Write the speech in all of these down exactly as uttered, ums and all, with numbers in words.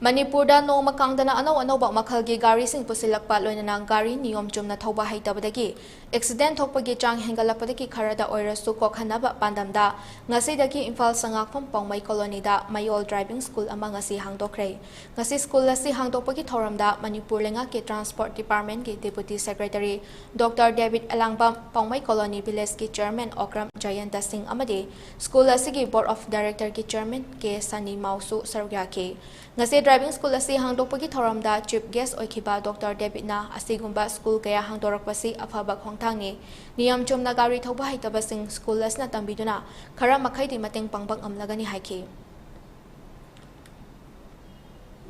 ꯃꯅꯤꯄꯨꯔꯗ ꯅꯣꯡꯃ ꯀꯥꯡꯗꯅ ꯑꯅꯧ ꯑꯅꯧꯕ ꯃꯈꯜꯒꯤ ꯒꯥꯔꯤꯁꯤꯡ ꯄꯨꯁꯤꯜꯂꯛꯄ, ꯂꯣꯏꯅꯅ ꯒꯥꯔꯤ ꯅꯤꯌꯣꯝ ꯆꯨꯝꯅ ꯊꯧꯕ ꯍꯩꯇꯕꯗꯒꯤ ꯑꯦꯛꯁꯤꯗꯦꯟ ꯊꯣꯛꯄꯒꯤ ꯆꯥꯡ ꯍꯦꯟꯒꯠꯂꯛꯄꯗꯒꯤ ꯈꯔꯗ ꯑꯣꯏꯔꯁꯨ ꯀꯣꯛꯍꯟꯅꯕ ꯄꯥꯟꯗꯝꯗ ꯉꯁꯤꯗꯒꯤ ꯏꯝꯐꯥꯜ ꯁꯉꯥꯛꯐꯝ ꯄꯥꯎꯃꯩ ꯀꯣꯂꯣꯅꯤꯗ ꯃꯌꯣꯜ ꯗ꯭ꯔꯥꯏꯚꯤꯡ ꯁ꯭ꯀꯨꯜ ꯑꯃ ꯉꯁꯤ ꯍꯥꯡꯗꯣꯛꯈ꯭ꯔꯦ꯫ ꯉꯁꯤ ꯁ꯭ꯀꯨꯜ ꯑꯁꯤ ꯍꯥꯡꯗꯣꯛꯄꯒꯤ ꯊꯧꯔꯝꯗ ꯃꯅꯤꯄꯨꯔ ꯂꯩꯉꯥꯛꯀꯤ ꯇ꯭ꯔꯥꯟꯁꯄꯣꯔꯠ ꯗꯤꯄꯥꯔꯠꯃꯦꯟꯠꯀꯤ ꯗꯦꯄꯨꯇꯤ ꯁꯦꯀ꯭ꯔꯦꯇꯔꯤ ꯗꯣꯛꯇꯔ ꯗꯦꯕꯤꯠ ꯑꯦꯂꯥꯡꯕꯝ, ꯄꯥꯎꯃꯩ ꯀꯣꯂꯣꯅꯤ ꯚꯤꯂꯦꯖꯀꯤ ꯆꯤꯌꯔꯃꯦꯟ ꯑꯣꯀ꯭ꯔꯝ ꯖꯌꯟꯇ ꯁꯤꯡ ꯑꯃꯗꯤ ꯁ꯭ꯀꯨꯜ ꯑꯁꯤꯒꯤ ꯕꯣꯔꯗ ꯑꯣꯐ ꯗꯥꯏꯔꯦꯛꯇꯔꯒꯤ ꯆꯤꯌꯔꯃꯦꯟ ꯀꯦ ꯁꯅꯤ ꯃꯥꯎꯁꯨ ꯁꯔꯨꯛ ꯌꯥꯈꯤ꯫ ꯉꯁꯤ ꯗ꯭ꯔꯥꯏꯚꯤꯡ ꯁ꯭ꯀꯨꯜ ꯑꯁꯤ ꯍꯥꯡꯗꯣꯛꯄꯒꯤ ꯊꯧꯔꯝꯗ ꯆꯤꯐ ꯒꯦꯁ ꯑꯣꯏꯈꯤꯕ ꯗꯣꯛꯇꯔ ꯗꯦꯕꯤꯠꯅ ꯑꯁꯤꯒꯨꯝꯕ ꯁ꯭ꯀꯨꯜ ꯀꯌꯥ ꯍꯥꯡꯗꯣꯔꯛꯄꯁꯤ ꯑꯐꯕ ꯈꯣꯡꯊꯥꯡꯅꯤ, ꯅꯤꯌꯝ ꯆꯨꯝꯅ ꯒꯥꯔꯤ ꯊꯧꯕ ꯍꯩꯇꯕꯁꯤꯡ ꯁ꯭ꯀꯨꯜ ꯑꯁꯤꯅ ꯇꯝꯕꯤꯗꯨꯅ ꯈꯔ ꯃꯈꯩꯗꯤ ꯃꯇꯦꯡ ꯄꯥꯡꯕ ꯉꯝꯂꯒꯅꯤ ꯍꯥꯏꯈꯤ꯫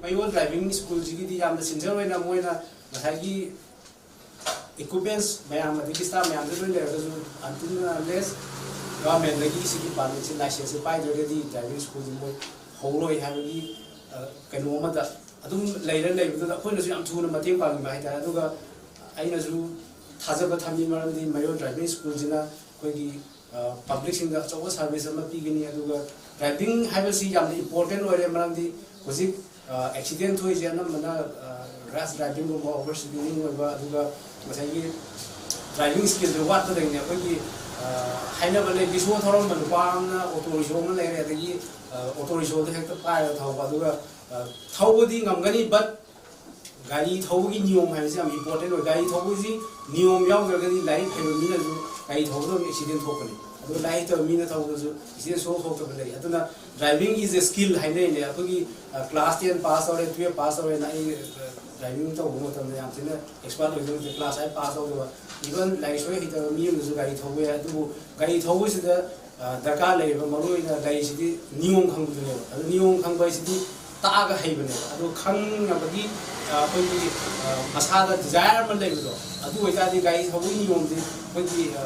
ꯃꯌꯣꯜ ꯗ꯭ꯔꯥꯏꯚꯤꯡ ꯁ꯭ꯀꯨꯜꯁꯤꯒꯤꯗꯤ ꯌꯥꯝꯅ ꯁꯤꯟꯁꯤꯌꯔ ꯑꯣꯏꯅ ꯃꯣꯏꯅ ꯉꯁꯥꯏꯒꯤ ꯏꯀ꯭ꯋꯤꯞꯃꯦꯟꯁ ꯃꯌꯥꯝ ꯑꯗꯒꯤ ꯁ꯭ꯇꯥꯐ ꯃꯌꯥꯝꯁꯦ ꯂꯣꯏ ꯂꯩꯔꯒꯁꯨ, until unless ꯒꯚꯔꯟꯃꯦꯟꯗꯒꯤ ꯁꯤꯒꯤ ꯄꯥꯔꯃꯤꯠꯁꯦ, ꯂꯥꯏꯁꯦꯟꯁꯁꯦ ꯄꯥꯏꯗ꯭ꯔꯒꯗꯤ ꯗ꯭ꯔꯥꯏꯚꯤꯡ ꯁ꯭ꯀꯨꯜꯁꯦ ꯃꯣꯏ ꯍꯧꯔꯣꯏ ꯍꯥꯏꯕꯒꯤ, ꯑ, ꯀꯩꯅꯣ ꯑꯃꯗ ꯑꯗꯨꯝ ꯂꯩꯔ ꯂꯩꯕꯗꯨꯗ ꯑꯩꯈꯣꯏꯅꯁꯨ ꯌꯥꯝ ꯊꯨꯅ ꯃꯇꯦꯡ ꯄꯥꯡꯅꯤꯡꯕ ꯍꯥꯏꯇꯥꯔꯦ꯫ ꯑꯗꯨꯒ ꯑꯩꯅꯁꯨ ꯊꯥꯖꯕ ꯊꯝꯃꯤ, ꯃꯔꯝꯗꯤ ꯃꯌꯣꯜ ꯗ꯭ꯔꯥꯏꯚꯤꯡ ꯁ꯭ꯀꯨꯜꯁꯤꯅ ꯑꯩꯈꯣꯏꯒꯤ, ꯑ, ꯄꯕ꯭ꯂꯤꯛꯁꯤꯡꯗ ꯑꯆꯧꯕ ꯁꯥꯔꯚꯤꯁ ꯑꯃ ꯄꯤꯒꯅꯤ꯫ ꯑꯗꯨꯒ ꯗ꯭ꯔꯥꯏꯚꯤꯡ ꯍꯥꯏꯕꯁꯤ ꯌꯥꯝꯅ ꯏꯝꯄꯣꯔꯇꯦꯟ ꯑꯣꯏꯔꯦ, ꯃꯔꯝꯗꯤ ꯍꯧꯖꯤꯛ, ꯑ, ꯑꯦꯛꯁꯤꯗꯦꯟ ꯊꯣꯛꯏꯁꯦ ꯑꯅꯝꯕꯅ, ꯑ, ꯔꯦꯁ ꯗ꯭ꯔꯥꯏꯚꯤꯡꯒꯨꯝꯕ, ꯑꯣꯚꯔ ꯁ꯭ꯄꯤꯗꯤꯡ ꯑꯣꯏꯕ, ꯑꯗꯨꯒ ꯉꯁꯥꯏꯒꯤ ꯗ꯭ꯔꯥꯏꯚꯤꯡ ꯁ꯭ꯀꯤꯜꯁꯦ ꯋꯥꯠꯄꯗꯒꯤꯅꯦ꯫ ꯑꯩꯈꯣꯏꯒꯤ, ꯑ, ꯍꯥꯏꯅꯕ ꯂꯩ, ꯔꯤꯛꯁꯣ ꯊꯧꯔꯝꯕ ꯅꯨꯄꯥ ꯑꯃꯅ ꯑꯣꯇꯣ ꯔꯤꯛꯁꯣ ꯑꯃ ꯂꯩꯔꯦ, ꯑꯗꯒꯤ, ꯑ, ꯑꯣꯇꯣ ꯔꯤꯛꯁꯣꯗꯣ ꯍꯦꯛꯇ ꯄꯥꯏꯔꯒ ꯊꯧꯕ, ꯑꯗꯨꯒ, ꯑ, ꯊꯧꯕꯗꯤ ꯉꯝꯒꯅꯤ, but ꯒꯥꯔꯤ ꯊꯧꯕꯒꯤ ꯅꯤꯌꯣꯝ ꯍꯥꯏꯕꯁꯤ ꯌꯥꯝ ꯏꯝꯄꯣꯔꯇꯦꯟ ꯑꯣꯏ꯫ ꯒꯥꯔꯤ ꯊꯧꯕꯁꯤ ꯅꯤꯌꯣꯝ ꯌꯥꯎꯗ꯭ꯔꯒꯗꯤ ꯂꯥꯏꯔꯤꯛ ꯍꯩꯕ ꯃꯤꯅꯁꯨ ꯒꯥꯔꯤ ꯊꯧꯕꯗ ꯑꯗꯨꯝ ꯑꯦꯛꯁꯤꯗꯦꯟ ꯊꯣꯛꯀꯅꯤ꯫ ꯑꯗꯨꯒ ꯂꯥꯏꯔꯤꯛ ꯍꯩꯇꯕ ꯃꯤꯅ ꯊꯧꯕꯗꯁꯨ ꯑꯦꯛꯁꯤꯗꯦꯟ ꯁꯨꯡꯊꯣꯛ ꯊꯣꯛꯇꯕ ꯂꯩ꯫ ꯑꯗꯨꯅ ꯗ꯭ꯔꯥꯏꯚꯤꯡ is a skill ꯍꯥꯏꯅꯔꯤꯅꯦ꯫ ꯑꯩꯈꯣꯏꯒꯤ, ꯑ, ꯀ꯭ꯂꯥꯁ ꯇꯦꯟ ꯄꯥꯁ ꯇꯧꯔꯦ, ꯇꯨꯌꯦꯜꯞ ꯄꯥꯁ ꯇꯧꯔꯦꯅ ꯑꯩ, ꯑ, ꯗ꯭ꯔꯥꯏꯚꯤꯡ ꯇꯧꯕ ꯃꯇꯝꯗ ꯌꯥꯝ ꯊꯤꯅ ꯑꯦꯛꯁꯄꯥꯔꯠ ꯑꯣꯏꯗꯧ ꯅꯠꯇꯦ꯫ ꯀ꯭ꯂꯥꯁ ꯑꯩꯠ ꯄꯥꯁ ꯇꯧꯗꯕ, ꯏꯚꯟ ꯂꯥꯏꯔꯤꯛ ꯁꯣꯏ ꯍꯩꯇꯕ ꯃꯤ ꯑꯃꯅꯁꯨ ꯒꯥꯔꯤ ꯊꯧꯕ ꯌꯥꯏ꯫ ꯑꯗꯨꯕꯨ ꯒꯥꯔꯤ ꯊꯧꯕꯁꯤꯗ, ꯑ, ꯗꯔꯀꯥꯔ ꯂꯩꯔꯤꯕ ꯃꯔꯨꯑꯣꯏꯅ ꯒꯥꯔꯤꯁꯤꯗꯤ ꯅꯤꯌꯣꯝ ꯈꯪꯕꯗꯨꯅꯦꯕ꯫ ꯑꯗꯨ ꯅꯤꯌꯣꯝ ꯈꯪꯕ ꯍꯥꯏꯁꯤꯗꯤ ꯇꯥꯛꯑꯒ ꯍꯩꯕꯅꯦꯕ꯫ ꯑꯗꯨ ꯈꯪꯅꯕꯒꯤ, ꯑ, ꯑꯩꯈꯣꯏꯒꯤ, ꯑ, ꯃꯁꯥꯗ ꯗꯤꯖꯥꯏꯔ ꯑꯃ ꯂꯩꯕꯗꯣ, ꯑꯗꯨ ꯑꯣꯏꯇꯥꯔꯗꯤ ꯒꯥꯔꯤ ꯊꯧꯕꯒꯤ ꯅꯤꯌꯣꯝꯗꯤ ꯑꯩꯈꯣꯏꯒꯤ, ꯑ,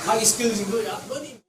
ꯃꯥꯒꯤ ꯁ꯭ꯀꯤꯜꯁꯤꯡꯗꯣ ꯌꯥꯝ ꯂꯣꯏꯅ